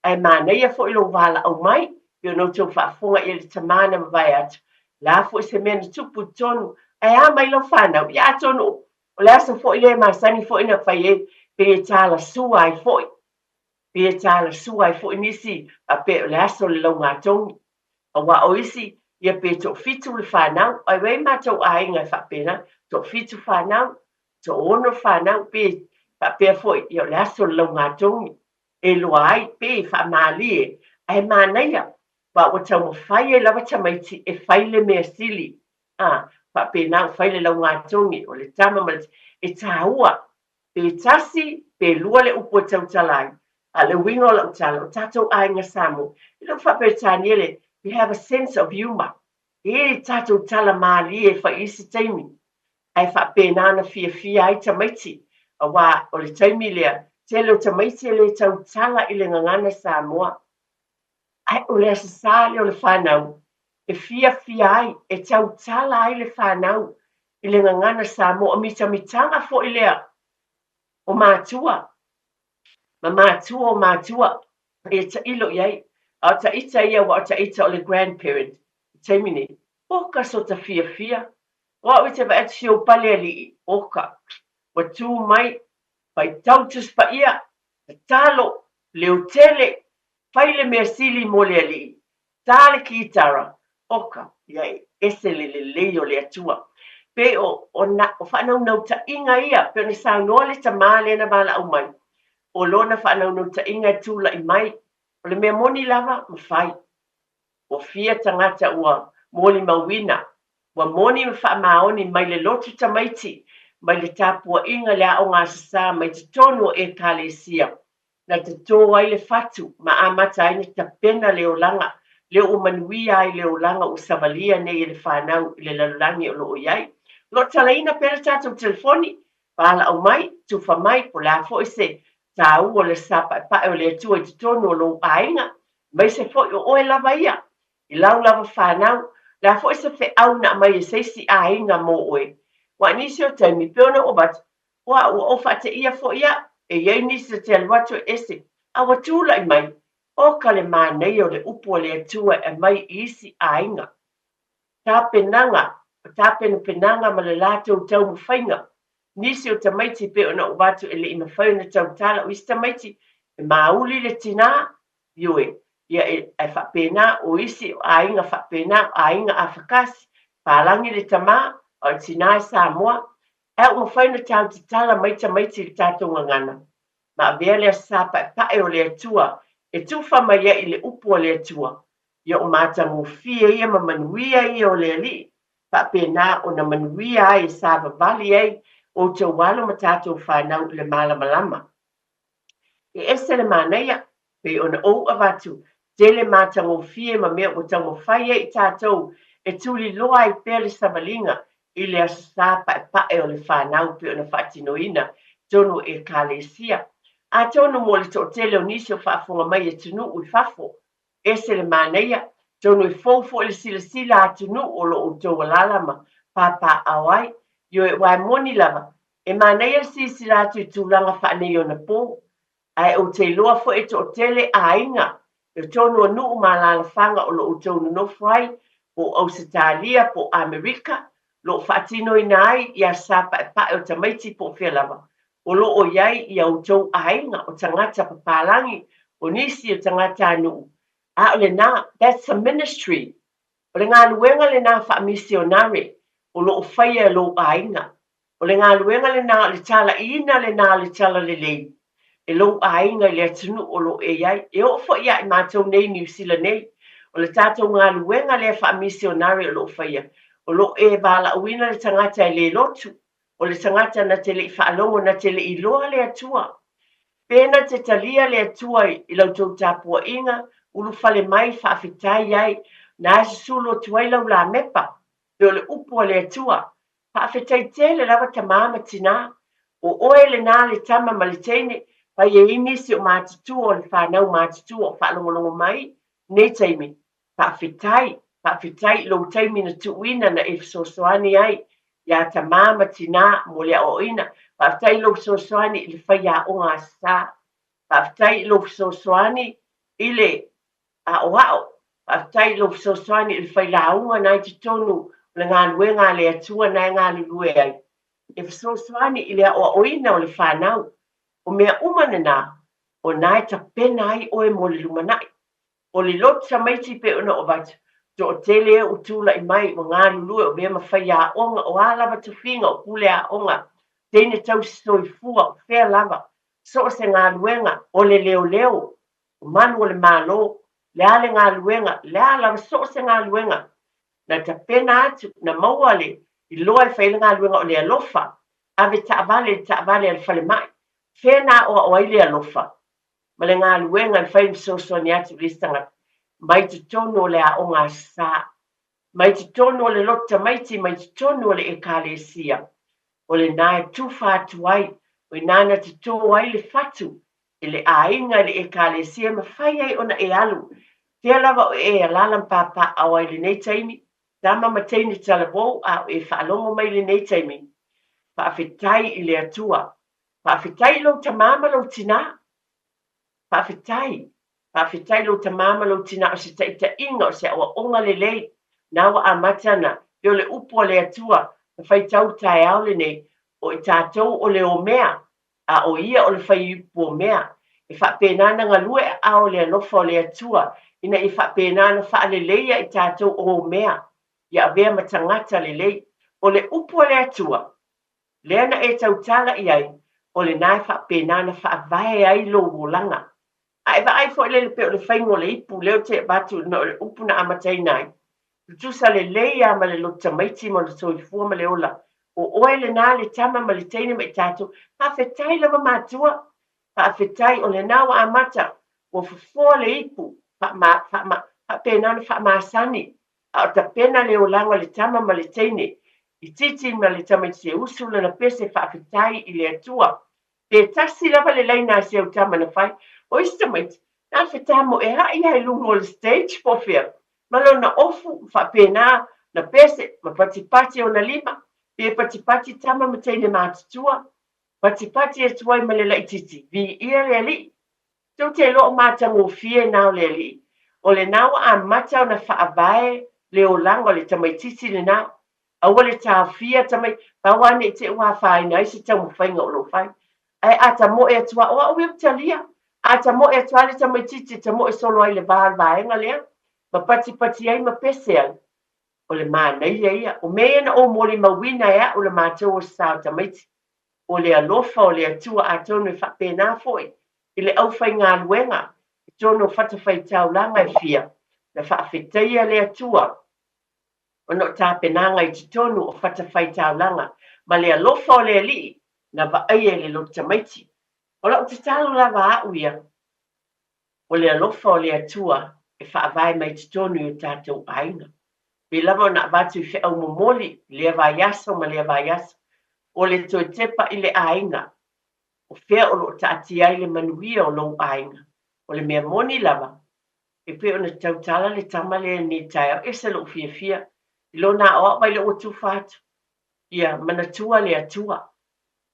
Speaker 1: Ae manaia foi lou valaau mai, pei ona outou faafofoga i ai le tama na mavae atu, o le a foi se mea na tupu i totonu, ae a mai lau fanau? Ia atonu o le aso foi lea e masani foi ona fai ai, pei e talasua ai foi, pei e talasua ai foi nisi faapea o le aso o le laugatogi. Aua o isi, ia pe toafitu le fanau, ae ua i ai matou aiga e faapena, toafitu fanau, toaono fanau, pe faapea foi, ia o le aso o le laugatogi. E loa ai pe faamalie ae manaia aua ua taumafai ai lava tamaiti e fai le mea sili a faapena ua fai le laugatogi o le tama ma le e taua pe tasi pe lua le upu e tautala ai a o le uiga o lau tala o tatou aiga Samoa i lou faa-Peretania le we have a sense of humour e i ai le tatou tala malie e fai i isi taimi ae faapena ona fiafia ai tamaiti, aua o le taimi lea, tele o tamaiti e le tautala i le gagana Samoa. Ae o le Aso Sa lea o le fanau e fiafia ai, e tautala ai le fanau i le gagana Samoa, o mitamitaga foi lea o matua ma matua o matua e tailo i ai. A o taita ia aua o taita o le grandparent i taimi nei. Oka sota fiafia O au i te vaai atu si ou pale alii, oka, ua tū mai, faitau Tusi Paia, tatalo, leo tele, fai le mea sili mo le alii, tā le kītara, oka, ia e ese le lelei o le Atua. Pei o, o, na, o faanaunautaiga ia, pei ona saunoa le tamā lea na valaau mai, o lona faanaunautaiga e tulai mai, o le mea moni lava, mafai. Ua fia tagata ua molimauina, ua moni ma faamaoni mai le lotu tamaiti, mai le tapuaiga le aoga Aso Sa mai totonu o Ekalesia, na tatō ai le fatu ma amata ai na tapena le olaga, lea ua manuia ai le olaga ua savalia nei e le fanau i le lalolagi o lo o i ai. O lo o talaina pea le tatou telefoni, valaau mai, tufa mai, po o le a foi se taua o le sa paepae o le Atua i totonu o lou aiga, aemaise foi o oe lava ia, i lau lava fanau, le a foi se feau na aumai e se isi aiga mo oe. Aua i nisi o taimi, pei ona ou avatu, ua, ua ou faateia foi au, e i ai nisi ta te alu atu e ese, a ua tulai mai, oka le manaia o le upu a le Atua e aumai i isi aiga. Tapenaga, o tapenapenaga ma le latou taumafaiga. Nisi o tamaiti pei ona ou avatu e le i mafai ona tautala, o isi tamaiti e mauli le tinā, ioe, ia e, ae faapena, o isi o aiga faapena, o aiga afakasi, palagi le tamā, a o le tinā e Samoa. Ae ua mafai ona tautatala mai tamaiti i le tatou gagana, ma avea le Aso Sa Paepae o le Atua e tufa mai ai i le upu a le Atua, ia o matagofie ia ma manuia ia o le Alii, faapena ona manuia ai e savavali ai outou alo ma tatou fanau i le malamalama. E ese le manaia, pei ona ou avatu, tele matagofie ma mea ua taumafai ai i tatou e tuliloa ai pea le savaliga i le Aso Sa Paepae o le fanau pei ona faatinoina tonu e Ekalesia. Atonu mo le toatele o nisi o faafofoga mai i atunuu i fafo, ese le manaia, tonu e fou foi le silasila a atunuu o lo outou alaala ma papaaao ai. Ioe, aua e moni lava, e manaia le silasila atu i tulaga faaneionapo, ae ou te iloa foi e toatele aiga i totonu o nuu ma alaalafaga o lo outou nonofo ai, po o Ausetalia, po o Amerika, lo o faatinoina ai ia sa paepae o tamaiti po o fea lava, o lo o i ai ia outou aiga o tagata papalagi, o nisi o tagatanuu, a o lena, that's a ministry. O le galuega lena faamisionare o lo o faia e lou aiga. O le galuega lena, o le talaiina lena o le talalelei e lou aiga i le atunuu o lo o e i ai. E oo foi ia i matou nei i Niu Sila nei, o le tatou galuega lea faamisionare o lo o faia, o lo o e valaauina le tagata e le lotu, o le tagata na te le i faalogo, na te le i iloa le Atua. Pe na te talia le Atua i la outou tapuaiga, ulufale mai, faafetai ai, na e susulu atu ai lau lamepa, pe o le upu a le Atua. Faafetai tele lava tamā ma tinā. O oe lenā le tama ma le teine, fai e ai nisi o matutua o le fanau matutua o faalogologo mai i nei taimi. Faafetai, faafetai i lou taimi na tuuina na e fesoasoani ai iā tamā ma tinā mo le aoaoina. Faafetai i lou fesoasoani i le faiaoga Aso Sa. Faafetai i lou fesoasoani i le aoao. Faafetai i lou fesoasoani i le failauga na i totonu o le galuega a le Atua na e galulue ai, e fesoasoani i le aoaoina o le fanau. O mea uma nenā, o na e tapena ai oe mo le lumanai. O le lotu tamaiti pei ona ou avatu, toatele e ua tulai mai, ua galulue, o mea ma faiaoga, o a lava tofiga, o pule aoga, teine tausi soifua, o fea lava, so o se galuega, o le leoleo, o malu o le Malo, le a le galuega, le a lava, so o se galuega, na tapena atu, na maua le iloa e fai ai le galuega o le alofa, ave taavale i le taavale a le falemai, fea na aoao ai le alofa? ma le galuega e fai ma fesoasoani atu i le isi tagata, mai totonu o le aoga Aso Sa, mai totonu o le lotu tamaiti, mai totonu o le Ekalesia. O lenā e tufa atu ai, o inā na totō ai le fatu e le aiga i le Ekalesia e mafai ai ona e alu. Fea lava o e alala ma papaaao ai i lenei taimi, tama ma teine talavou a o e faalogo mai i lenei taimi. Faafetai i le Atua. Faafetai i lou tamā ma lou tinā. Faafetai. Faafetai i lou tamā ma lou tinā o se taitaiga, o se aoaoga lelei. Na ua amata na, pei o le upu a le Atua na faitau taeao lenei, o i tatou o le omea, a o ia o le faiipu omea. E faapena na galue aao i le alofa o le Atua, ina ia faapena na faaleleia i tatou o omea, ia avea ma tagata lelei. O le upu a le Atua, Lea na e tautala i ai, o lenā e faapena na faavae ai lou olaga. A e vaai foi lele pei o le faiga o le ipu lea ou te avatu o le upu na amataina ai, tutusa lelei lava ma le loto tamaiti ma le soifua ma le ola. O oe lenā le tama ma le teine ma i tatou. Faafetai lava matua, faafetai o lenā ua amata, ua fofoa le ipu, faama, faama, faapena ona faamasani a o tapena le olaga o le tama ma le teine, itiiti ma le tamaiti e usu lana pese faafetai i le Atua. Pe tasi lava le laina a si au tama na fai, o isi tamaiti, na le fetamoea'i lava i luga o le stage po o fea, ma lona ofu, ma faapena na pese, ma patipati ona lima, pe patipati tama ma teine matutua, patipati atu ai ma le laitiiti, viia le Alii. Tou te iloa o matagofie na o le Alii, o lenā ua amata ona faavae le olaga o le tamaitiiti lenā. Aua le taofia tamai, pau lava ne i te i ua afaina ai se taumafaiga o lo o fai. Ae a tamoe atu lava, o au ia ua talia, a tamoe atu lava le tamaitiiti e tamoe solo ai i le va o le vaega lea, ma patipati ai ma pese ai, o le manaia ia. O mea ia na ou molimauina e au le matou o sa o tamaiti, o le alofa o le Atua atonu e faapena foi i le aufaigaluega i totonu o fatafaitaulaga e fia, na faafetaia le Atua ona o tapenaga i totonu o fatafaitaulaga ma le alofa o le Alii na vaaia i le loto tamaiti. O lau tatalo lava a au ia, o le alofa o le Atua e faavae mai totonu i o tatou aiga. Pei lava ona avatu i feau momoli i lea vaiaso ma lea vaiaso, o le toe tepa i le aiga, o fea o lo o taatia ai le manuia o lou aiga. O le mea moni lava, e pei ona tautala le tama lea i lenei taeao, ese lou fiafia i lona aoao mai lea ua tufa atu, ia manatua le Atua.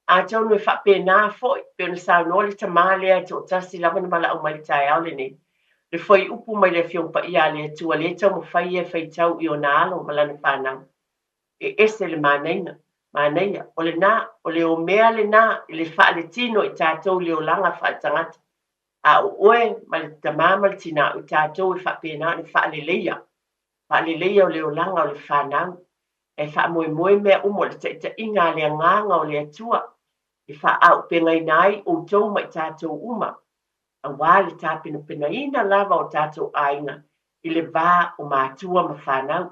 Speaker 1: Atonu e faapena foi, pei ona saunoa le tamā lea e toatasi lava na valaau mai i le taeao lenei, le fuaiupu mai le Afioga Paia a le Atua lea e taumafai ia e faitau i ona alo ma lana fanau. E ese le manaina, manaia, o lenā, o le omea lenā i le faaletino i tatou i le olaga faaletagata. A o oe ma le tamā ma le tinā, o tatou e faapena ona faaleleia, faaleleia o le olaga o le fanau. E faamoemoe mea uma o le taitaiga a le Agaga o le Atua e faaaupegaina ai outou ma i tatou uma, aua le tapenapenaina lava o tatou aiga i le va o matua ma fanau.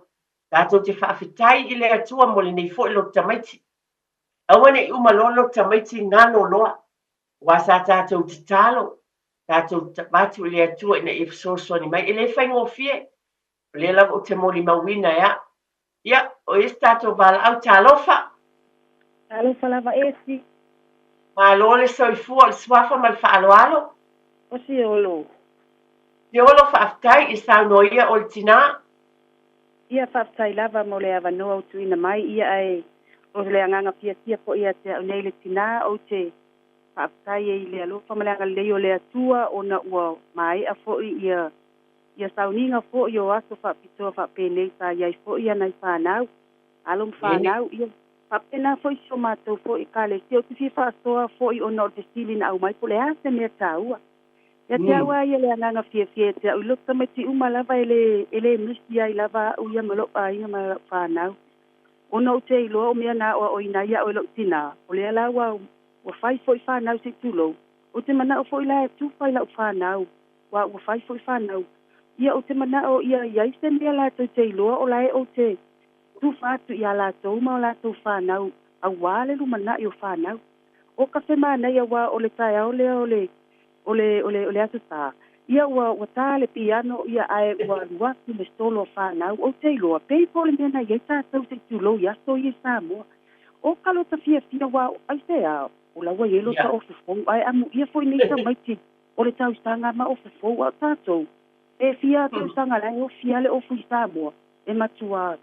Speaker 1: Tatou te faafetai i le Atua mo lenei foi loto tamaiti. Aua ne i uma loa loto tamaiti galo loa. Aua sa tatou tatalo, tatou avatu i le Atua ina ia fesoasoani mai. E le faigofie, o lea lava ou te molimauina e au. Ia, o i ai se tatou valaau, talofa!
Speaker 3: Talofa lava Esi.
Speaker 1: Malo le soifua, o le suafa ma le faaaloalo.
Speaker 3: O Siolo.
Speaker 1: Siolo, faafetai i saunoa ia o le tinā.
Speaker 3: Ia, faafetai lava mo le avanoa ua tuuina mai, ia ae o le agaga fiafia foi ia te au nei le tinā, ou te faafetai ai i le alofa ma le agalelei o le Atua ona ua maea foi ia ia sauniga foi o aso faapitoa faapenei sa i ai foi ia nai fanau, alo ma fanau, ia faapena foi si o matou foi Ekalesia. Ou te fia faasoa foi ona o le fesili na aumai po o le a se mea taua. Ia te au lava ia le agaga fiafia ia te au i lou tamaiti uma lava e le e le misi ai lava au ia ma lou aiga ma lau fanau. Ona ou te iloa o mea na aoaoina ai au e lou tinā, o lea la ua ua fai foi fanau se i tulou. Ou te manao foi la e tufa i lau fanau, aua ua fai foi fanau. Ia ou te manao ia i ai se mea latou te iloa o la e ou te tufa atu iā latou ma o latou fanau auā le lumanai o fanau. O ka fe manaia aua o le taeao lea o le o le o le o le Aso Sa, ia ua ua tā le piano ia ae ua alu atu le solo a fanau. Ou te iloa pei po o le mea na i ai tatou se i tulou i aso ia i Samoa. O ka lota fiafia aua aisea o la ua i ai lota ofu fou ae amuia foi nei tamaiti o le tausaga ma ofu fou a o tatou e fia tausaga la e ofi lava le ofu i Samoa e matua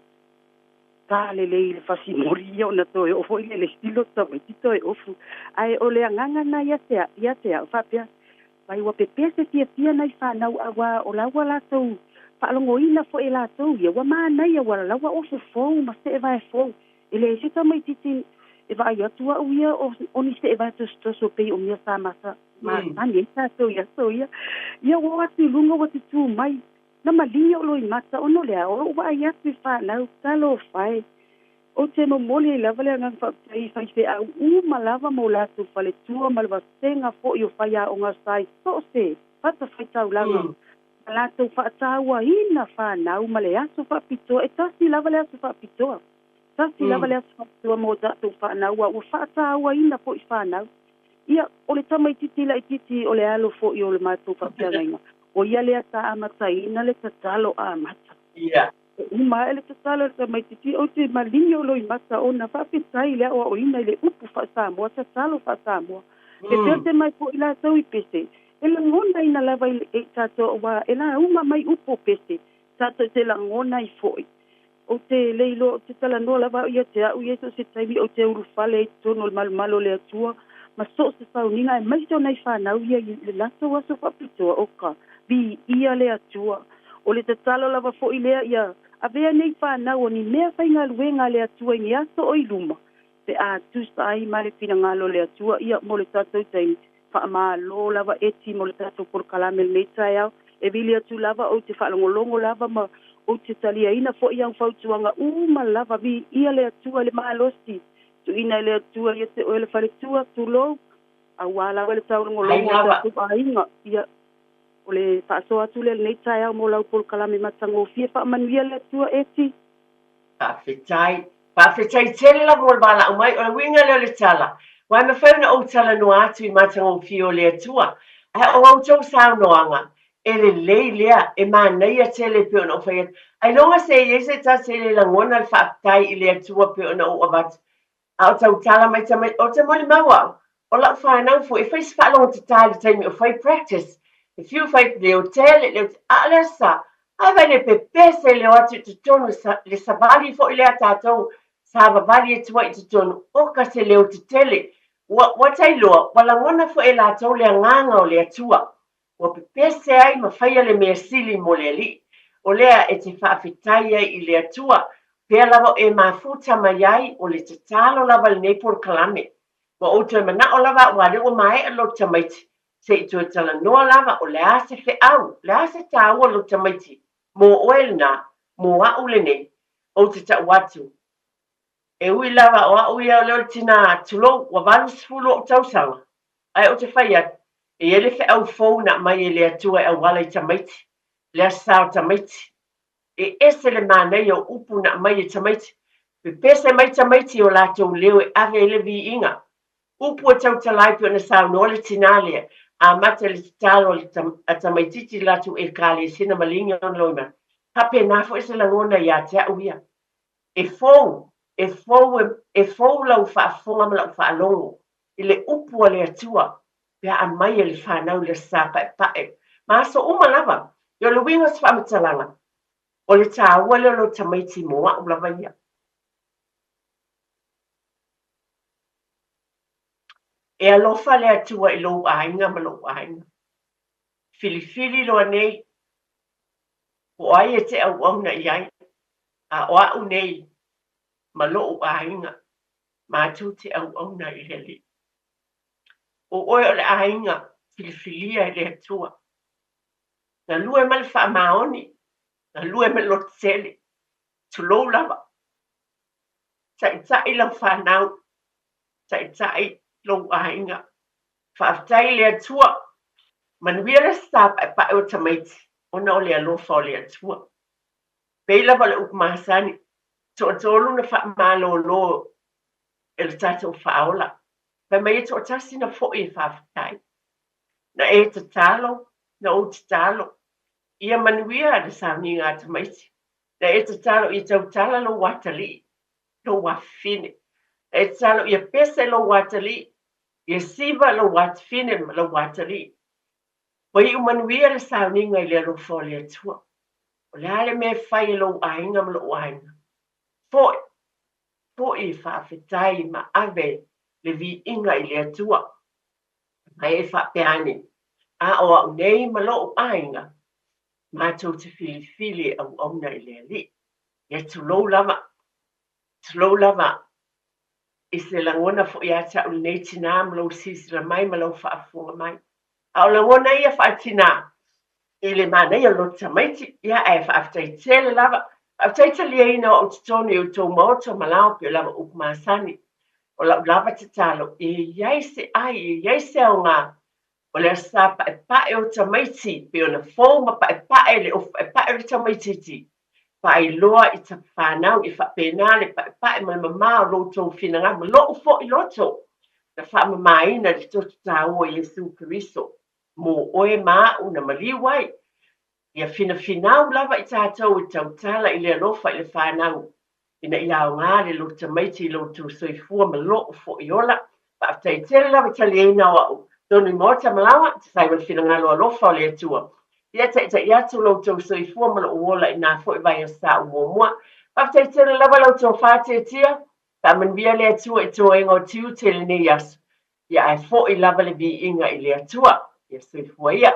Speaker 3: tā lelei le fasi moli ia ona toe oo foi lea i le isi loto tamaiti toe ofu. Ae o le agaga lena ia te ia te au faapea mai ua pepese fiafia nai fanau auā o la ua latou faalogoina foi e latou ia ua manaia ua la ua ofu fou ma seevae fou. E leai se tamaititi e vaai atu au ia o ni seevae tosotoso pei o mea sa masa masani ai tatou i aso ia. Ia ua oo atu i luga ua tutū mai Na malie o Loimata ona o le a? O lou vaai atu i fanau, talofa e! Ou te momoli ai lava le agaga faafetai i faifeau uma lava ma o latou faletua ma le vasega foi o faiaoga sa i so o se fatafaitaulaga ma latou faatauaina fanau ma le aso faapitoa. E tasi lava le aso faapitoa. Tasi lava le aso faapitoa mo tatou fanau a ua faatauaina foi fanau. Ia, o le tamaitiiti laitiiti o le alo foi o le matou faafeagaiga, o ia lea sa amataina le tatalo amata. E uma ae le tatalo a le tamaitiiti, ou te maligi o Loimata ona faafetai i le aoaoina i le upu faa-Samoa, tatalo faa-Samoa. E pea te mai foi latou i pese, e lagonaina lava i e tatou auā e lauga mai upu o pese, tatou te lagona ai foi. Ou te le iloa, ou te talanoa lava au ia te au ia i so o se taimi ou te ulufale ai i totonu o le malumalu o le Atua ma so o se sauniga aemaise o nai fanau ia i le latou aso faapitoa, o ka viia le Atua. O le tatalo lava foi lea ia avea nei fanau o ni mea faigaluega a le Atua i ni aso o i luma pe a tusa ai ma le finagalo o le Atua ia mo le tatou taimi. Faamalo lava Eti mo le tatou polokalame i lenei taeao. E vili atu lava ou te faalogologo lava ma ou te taliaina foi au fautuaga uma lava. Viia le Atua i le malosi tuuina e le Atua ia te oe le faletua, tulou, auā lava le taulogologo o tatou aiga. Ia, o le faasoa atu lea i lenei taeao mo lau polokalame matagofie. Faamanuia le Atua Eti.
Speaker 1: Faafetai. Faafetai tele lava mo le valaau mai. O le uiga lea o le tala, aua e mafai ona ou talanoa atu i matagofie o le Atua, ae o a outou saunoaga, e lelei lea, e manaia tele e pei ona ou fai atu. Ailoga se i ai se tasi e le lagona le faafetai i le Atua e pei ona ou avatu. A o tautala mai tamaiti, ou te molimau au, o lau fanau foi, e fai se faalogotatā i le taimi o fai practice. E fiu fai leo tele, leo tele, a o le aso sa, ae vaai le pepese le o atu i totonu, le savali foi lea a tatou, savavali atu ai i totonu, oka se leo tetele. Ua, ua tailoa, ua lagona foi e latou le agaga o le Atua. Ua pepese ai ma faia le mea sili mo le Alii, o lea e te faafetai ai i le Atua, pea lava o e mafuta mai ai, o le tatalo lava lenei polokalame. Ua ou toe manao lava aua lea ua maea lou tamaiti, se i toe talanoa lava o le a se feau, o le a se taua lou tamaiti, mo oe lena, mo a'u lenei. Ou te tau atu, e ui lava o a'u ia o lea o le tinā, tulou, ua 80 o'u tausaga, Ae ou te fai atu, e i ai le feau fou na aumai e le Atua e auala i tamaiti, le Aso Sa o tamaiti. E ese le manaia o upu na aumai e tamaiti. Pepese mai tamaiti i o latou leo e ave ai le viiga. Upu e tautala ai pei ona saunoa le tinā lea, amata i le tatalo a tamaitiiti i le latou Ekalesia na maligi ona loimata. Faapena foi se lagona ia te au ia. E fou, e fou, e fou lau faafofoga ma lau faalogo i le upu a le Atua pe a aumai e le fanau i le Aso Sa Paepae ma aso uma lava. Ia o le uiga o se faamatalaga, o le taua lea o lou tamaiti mo au lava ia. E alofa le Atua i lou aiga ma lou aiga. Filifili loa nei, po o ai e te auauna i ai, a o au nei ma lou aiga, matou te auauna i le Alii. O oe o le aiga filifilia e le Atua. Galue ma le faamaoni, galue ma le lototele, tulou lava. Taitai lau fanau, taitai lou aiga. Faafetai i le Atua. Manuia le Aso Sa Paepae o tamaiti ona o le alofa o le Atua. Pei lava o le upu masani, toatolu na faamalolo e le tatou Faaola. Fai mai e toatasi na foi e faafetai. Na e tatalo, na ou tatalo, ia manuia le sauniga a tamaiti. Na e tatalo ia tautala lou atalii, lou afafine. Na e tatalo ia pese lou atalii, ia siva lou atafine ma lou atalii. Ua iu manuia le sauniga i le alofa o le Atua. O le a le mea e fai e lou aiga ma lou aiga? Foi, foi e faafetai ma ave le viiga i le Atua. Ma e faapea ane, A o au nei ma lou aiga, matou te filifili e auauna i le Alii. Ia tulou lava, tulou lava i se lagona foi ia te au lenei tinā ma lou silasila mai ma lau faafofoga mai. A o lagona ia faatinā i le manaia o loto tamaiti, ia ae faafetai tele lava. Faafetai taliaina o au totonu i outou maota ma lao pei o lava upu masani. O lau lava tatalo, e i ai se ai, e i ai se aoga o le Aso Sa Paepae o tamaiti pei ona fou ma paepae le ofu paepae o le tamaitiiti. Faailoa i ta fanau ia faapena le paepae ma le mama o lo outou finagalo ma lou foi loto na faamamaina i le toto taua o Iesu Keriso mo oe ma au na maliu ai. Ia finafinau lava i tatou e tautala i le alofa i le fanau ina ia aoga le loto tamaiti i lo outou soifua ma lou foi ola. Faafetai tele lava i taliaina o au tonu i maota ma laoa, tusa ai ma le finagalo alofa o le Atua. Ia taitai atu lo outou soifua ma lou ola i na foi vaiaso sa ou muamua. Faafetai tele lava la outou faatetia. Faamanuia le Atua i toega o tiute i lenei aso. Ia ae foi lava le viiga i le Atua. Ia soifua ia.